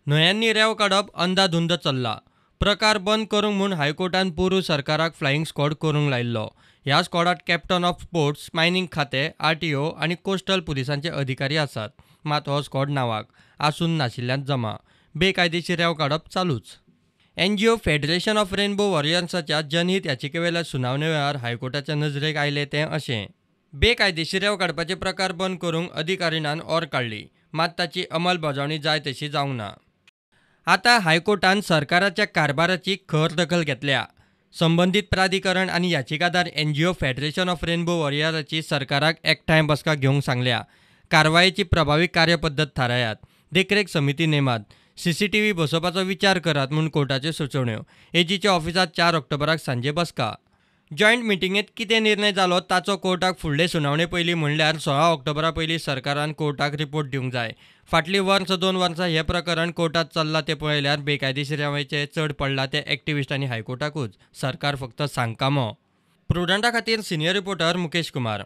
न्हंयांनी रेंव काडप अंदाधुंद चल्लां. प्रकार बंद करूंक म्हूण हायकोर्टान पोरूं सरकाराक फ्लायिंग स्कॉड करूंक लायिल्लो. ह्या स्कॉडांत कॅप्टन ऑफ पोर्ट्स, मायनिंग खातें, आरटीओ आनी कोस्टल पुलिसांचे अधिकारी आसात. मात हो स्कॉड नांवाक आसून नाशिल्ल्यांत जमा. बेकायदेशीर रेंव काडप चालूच. एनजीओ फेडरेशन ऑफ रेनबो वॉरियर्साच्या जनहीत याचिकेवेल्या सुनावणे वेळार हायकोर्टाच्या नजरेक आयलें तें अशें. बेकायदेशीर रेंव काडपाचे प्रकार बंद करूंक अधिकारिणान ऑर काडली. मात ताची अंमलबजावणी जाय तशी जावंक ना. आतां हायकोर्टान सरकाराच्या कारभाराची खर दखल घेतल्या. संबंदीत प्राधिकरण आनी याचिकादार एनजीओ फेडरेशन ऑफ रेनबो वॉरियराची सरकाराक एकठांय बसका घेवंक सांगल्या. कारवायेची प्रभावी कार्यपद्दत थारायात. देखरेख समिती नेमात. सीसीटीव्ही बसोवपाचो विचार करात म्हूण कोर्टाच्यो सुचोवण्यो. एजीच्या ऑफिसांत 4 ऑक्टोबराक सांजे बसका. जॉयंट मिटिंगेंत कितें निर्णय जालो ताचो कोर्टाक फुडले सुनावणे पयलीं म्हणल्यार 16 ऑक्टोबरा पयलीं सरकारान कोर्टाक रिपोर्ट दिवंक जाय. फाटलीं वर्स 2 वर्सां हें प्रकरण कोर्टांत चल्लां तें पळयल्यार बेकायदेशीर रेंवेचें चड पडलां तें एक्टिविस्ट आनी हायकोर्टाकूच. सरकार फक्त सांगकामो. प्रुडंटा खातीर सिनियर रिपोर्टर मुकेश कुमार.